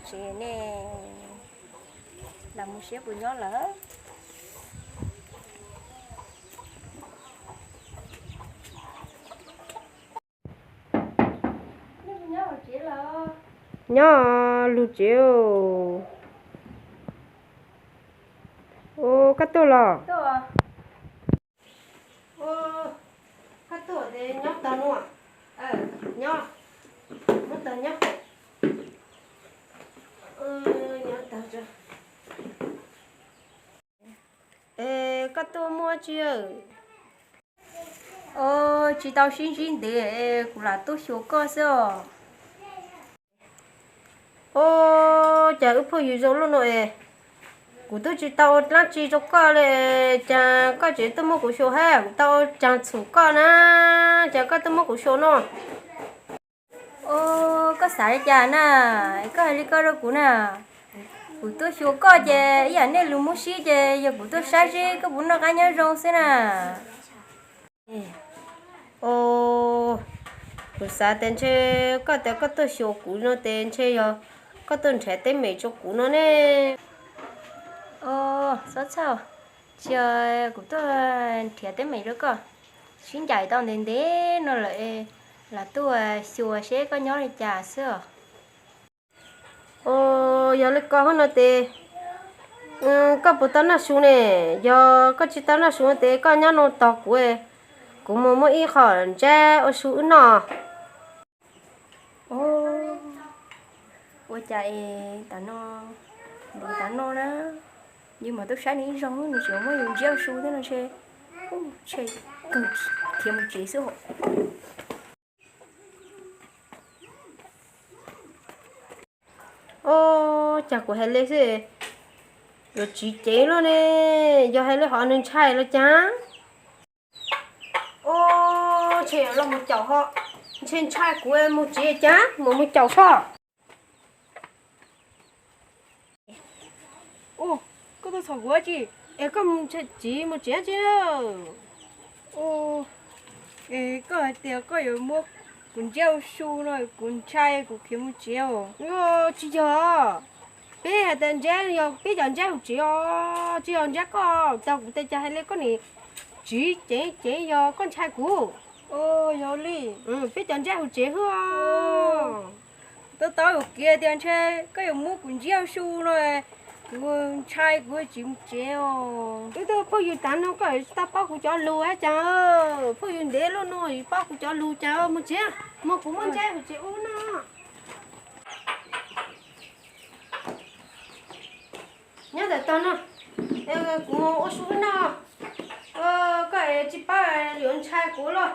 Tsev ne, los mus saib puas nyob lawm. Nyob lug tsev. Ua, koj tuaj los? Koj tuaj ces nyob tau no. Nyob, muab tau nyob. Nyob tau. Es koj tuaj muaj tsi? Tsis tau sib ntsib ntev, kuv lam tuaj xyuas koj xwb os. Ua, cas wb phooj ywg zoo luaj no es kuv twb tsis tau ua dlaab tsi rau koj li, cas koj tseem tuaj muab kuv xyuas hab? Kuv tau ua caag txhum koj na, cas koj tuaj muab kuv xyuas no? Ua, koj xav li cas na? Koj hais li koj rau kuv na. Kuv tuaj xyuas koj ces ib yam nej lug muab sib ces yog kuv tuaj saib seb koj puas noj qab nyob zoo xwb na. Kuv xav tias ntshe koj tias koj tuaj xyuas kuv no ces ntshe yog koj tuaj nrhiav teeb meem rau kuv no ne. Txhob txhawj, tsis yog kuv tuaj nrhiav teeb meem rau koj, sib ncaim tau ntev ntev no lawm, lam tuaj xyuas seb koj nyob li cas xwb os. Ua, yog li ko hab no ces koj puas tau noj su ne? Yog koj tsis tau noj su no ces koj nyob no tos kuv, kuv mus muab ib qho ntsab ua su wb noj. Ua cas es tam no, ntev tas no na, yus mam tuaj saib nws ib zaug, nws tseem muab yus ntsab ua su thiab no ntshe, ntshe kawg khiav mus tsev xwb hos. Ua, cas kuv hais li xwb, yuav tsiv ceev luaj ne, yog hais li hov nws ntshai los cas? Ua, ntshe yuav los mus caum ho, ntshe ntshai kuv mus tsev cas, mus mus caum ho. Ua, koj tuaj txhom kuv dab tsi? Es koj mus tsiv mus tsev dab tsi? Ua, es koj hais tias koj yuav muab kuv ntsab ua su no, kuv ntshai kuv khiav mus tsev os. Tsis yog, peb hais tias ntsab yog peb cov ntsab hauv tsev os, tsis yog ntsab koj. Tau kuv tias cas hais li koj nim tsiv ceev ceev, yog koj ntshai kuv? Yog li, peb cov ntsab hauv tsev xwb. Tau tau yuam kev tias ntshe koj yuav muab kuv ntsab ua su no, kuv ntshai kuv tsis mus tsev os. Wb twb phooj ywg tas no koj tsis tau paub kuv cov lus hab cas? Phooj ywg ntev luaj no tsis paub kuv cov lus cas? Mus tsev, mus, kuv muab ntsab hauv tsev ua no. Nyob ntawm tog no, kuv mus ua su wb noj. Koj tsis paub yuav ntshai kuv los?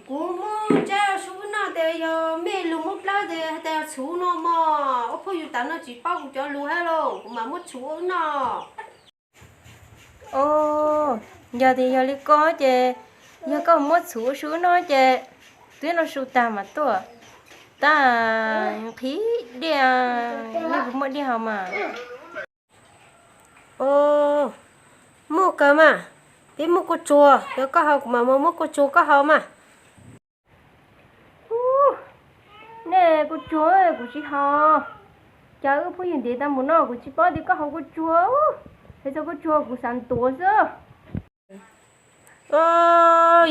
Kuv muab ntsab ua su wb noj ces yog mej lug muab plawb ces hais tias yog txhuv no mog. Ua phooj ywg tas no tsis paub kuv cov lus hab lauj, kuv mam muab txhuv ua wb noj. Os, yog tias yog li ko ces, yog koj muab txhuv ua su wb noj ces twb noj su tag mas tuaj. Tab nqhis dej, nej puas muaj dej haus mas? Os, muaj kawg mas, peb muaj kua tsuag, yog koj haus kuv mam mus muab kua tsuag koj haus mas. Nej, kua tsuag kuv tsis haus. Cas wb phooj ywg ntev tas npaum no kuv tsis paub tias koj haus kua tsuag. Hais txog kua tsuag kuv xav ntuav xwb.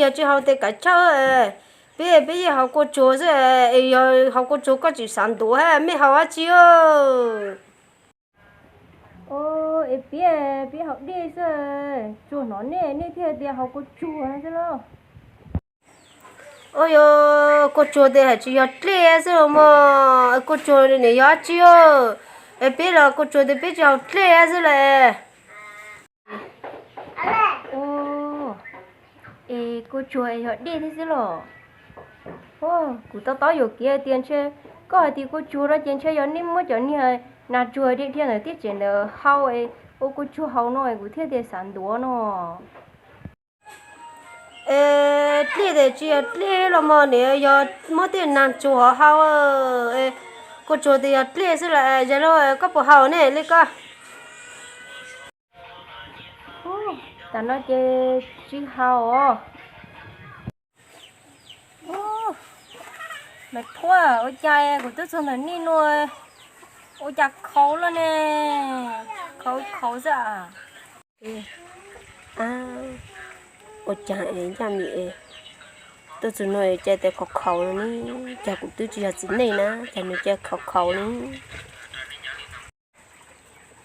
Yog tsis haus tes kav tsij, peb, peb yeej haus kua tsuag xwb, es yog haus kua tsuag koj tseem xav ntuav hab, mej haus dab tsi? Es peb, peb haus dej xwb, tsuag hnov nej, nej thiaj tias haus kua tsuag no xwb lauj. Ua, yog kua tsuag tes hais tsis yog dlej xwb los mog, kua tsuag nim yog dab tsi? Es peb los kua tsuag tes peb tsis haus dlej xwb las. Es kua tsuag es yog dej thiab xwb los? Kuv to taub yuam kev tias ntshe koj hais tias kua tsuag no ces ntshe yog nej muab cov niag nas tsuag dhia dhia ntawd tib tsev ntawd hau es ua kua tsuag haus no es kuv thiaj tias xav ntuav no. Es dlej tes tsis yog dlej los mog, nim yog muab tej nas tsuag hau. Kua tsuag tes yog dlej xwb las, yog li koj puas haus ne li koj? Tam no ces tsis haus os. Mas thuab ua cas kuv twb txog ntawm nej no, Ua cas khaus lawm ne? Khaus khaus xwb. Ua cas es Yaj Mim es tuaj txug no es cas tes khaus khaus no ne? Cas kuv twb tsis yog txiv neej na, cas nws cas khaus khaus ne?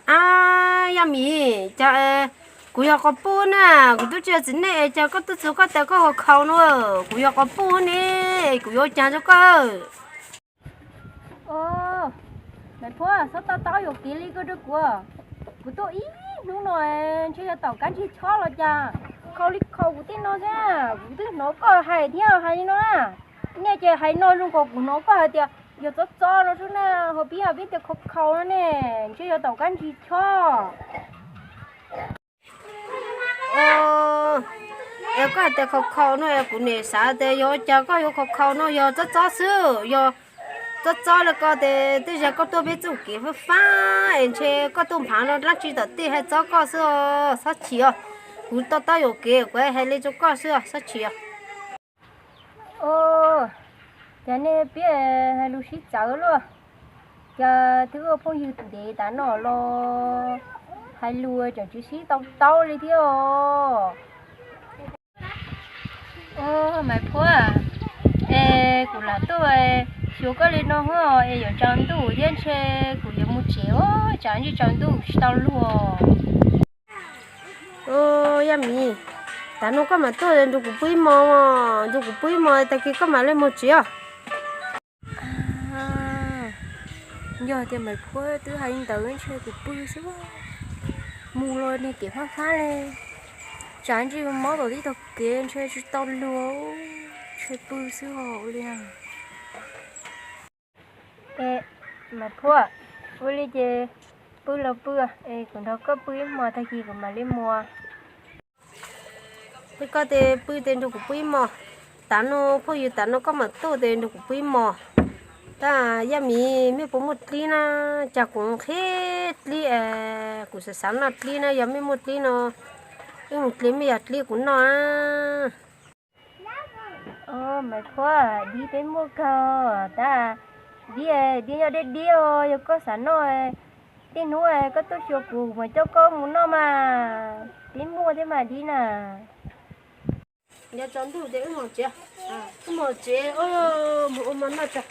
Ab, Yaj Mim, cas kuv yog quas puj na, kuv twb tsis yog txiv neej es cas koj tuaj txug koj tes koj khaus khaus no? Kuv yog quas puj ne, kuv yuav ua cas rau koj? Maiv Phuab, txhob tau taub yuam kev li koj rau kuv. Kuv tuaj ib hnub no ntshe yog tau kab ntsig chob los cas, khaus li khaus kuv tej no thiab. Kuv twb hnov koj hais thiab hais li no na. Nej ces hais no zoo nkaus kuv hnov koj hais tias yog txob txob no xwb na, ho peb ho peb tias khaus khaus no ne, ntshe yog tau kab ntsig chob. Es koj hais tias khaus khaus no es kuv niam xav tias yog ua cas koj yuav khaus khaus no, yog txob txob xwb, yog txob txob li ko tes tej zaum koj tuaj peb txoj kev fab fab es ntshe koj tuaj nphav no dlaab tsi tom tej hais txob koj xwb os, txhob chim os. Kuv tau taub yuam kev kuv hais li rau koj xwb os, txhob chim os. Cas nej peb hais lus sib txawv luaj, cas twb ua phooj ywg ntev tas no los hais lus tseem tsis sib tau taub li thiab os. Maiv Phuab, es kuv lam tuaj xyuas koj li no hos es yuav tsaus ntuj thiab ntshe kuv yuav mus tsev os, tsam ntshe tsaus ntuj tsis tau luag. Yaj Mim, tas no koj mam tuaj nrug kuv pw ib hmos, nrug kuv pw ib hmos tag kis koj mam li mus tsev os. Yog tias Maiv Phuab twb hais li ntawd ntshe kuv pw xwb, mus los niag kev fab fab li, tsam ntshe mob tom tib tog kev ntshe tsis tau luag, ntshe pw xwb os ua li. Es Maiv Phuab, ua li ces pw los pw, es kuv nrog koj pw ib hmos tag kis kuv mam li mus. Koj tes pw tes nrug kuv pw ib hmos, tas no phooj ywg tas no koj mam tuaj tes nrug kuv pw ib hmos. Tab Yaj Mim, mej puas muaj dlib na? Cas kuv nqhis dlib, kuv xav xav noj dlib na, yog mej muaj dlib no, wb mus dlib mej yog dlib kuv noj. Maiv Phuab, dib peb muaj kawg tab, dib, dib nyob deb dib os, yog koj xav noj, tej hnub koj tuaj xyuas kuv mas coj koj mus noj mas, peb muaj thiab mas dib na. Yog tsaus ntuj ces wb mus tsev, wb mus tsev, mus ua mov noj tso.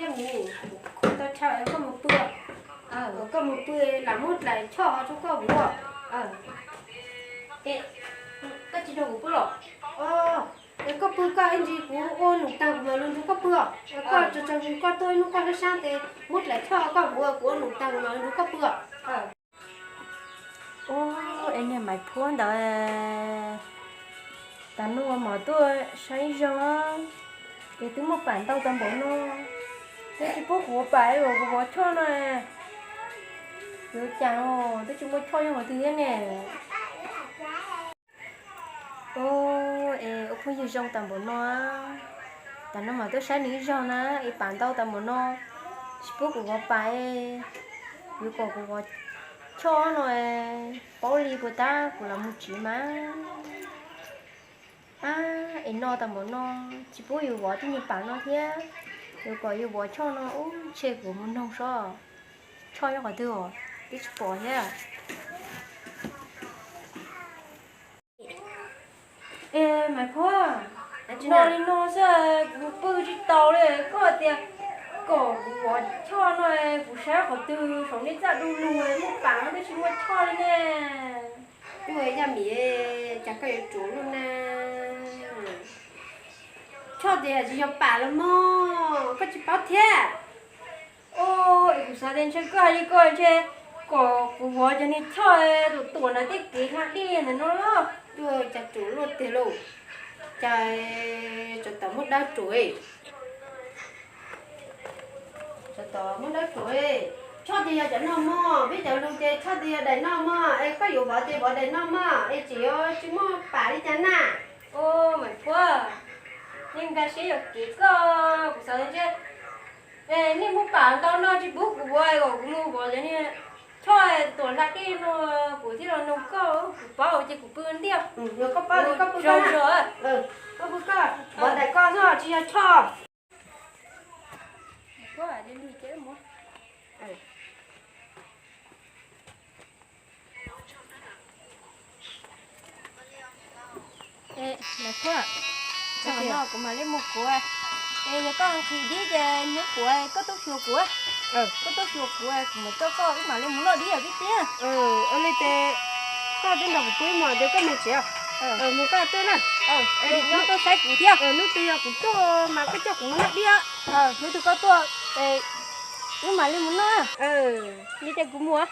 Yog mus, kuv tau chaw es koj mus pw, koj mus pw lam muab dlaim choj rau koj mus. Koj tsis nrog kuv pw los? Es koj pw koj ib ntsis, kuv ua num taag kuv mam lug nrug koj pw os. Koj tsaug tsaug zug koj tuaj ib hnub koj sab sab tes muab dlaim choj koj mus, kuv ua num taag kuv mam lug nrug koj pw os. Ub, es niag Maiv Phuab ntawd, tas no mam tuaj saib zog, es twb muaj pam ntau tas npaum no, twb tsis pub kuv ua pam es kuv vov choj no. Yuav cas twb tsis muaj choj nyob qhov twg thiab ne. Ub, es ua phooj ywg zoo tas npaum no, tas no mam tuaj saib nws ib zog na, es pam ntau tas npaum no, tsis pub kuv vov pam, yuav kom kuv vov choj no, paub li puas tab kuv los mus tsev mas. Ab, es no tas npaum no, tsis pub yus vov tej niag pam no thiab, yuav kom yus vov choj no, ub, ntshe kuv mus noog saib choj nyob qhov twg os, twb tsis pom thiab. Es Maiv Phuab, no li no xwb kuv pw tsis tau li, koj tias kom kuv vov choj no, kuv saib qhov twg saum nej txaj du lug muaj pam twb tsis muaj choj li ne. Ub, Yaj Mim, cas koj yuav ruam luaj na? Choj tias tsis yog pam los mog, koj tsis paub thiab. Ntshe koj hais li ko ntshe kom kuv vov cov niag choj tuam tuam ntawd tej kev hla dej ntawm no los. Tuaj cas ruam luaj tiag lauj. Cas tsov tom muab dawb ruam, tsov tom muab dawb ruam. Choj tias yog cov no mog, peb cov lus ces choj tias yog daim no mog, es koj yuav vov ces vov daim no mog, es tseem yuav tsis muaj pam li cas na. Ua, Maiv Phuab, nej nkag siab yuam kev koj, kuv xav ntshe nej muaj pam ntau no tsis pub kuv vov, kom kuv mus vov cov niag choj tuam hla dej no, kuv thiaj los nug koj, kuv paub ces kuv pw ntiaj. Koj pw koj, koj pw koj, daim koj xwb tsis yog choj. Maiv Phuab, tag no kuv mam li mus kuv. Es yog koj nqhis dib ces hnub puav koj tuaj xyuas kuv. Koj tuaj xyuas kuv, kuv mam coj koj wb mam li mus noj dib os tib tiag. Ua li ces koj twb nrog kuv pw ib hmos ces koj mus tsev, mus koj twb na. Nyob tuaj saib kuv thiab. Hnub twg yog kuv tuaj mas koj coj kuv mus noj dib. Hnub twg koj tuaj, wb mam li mus noj. Li ces kuv mus.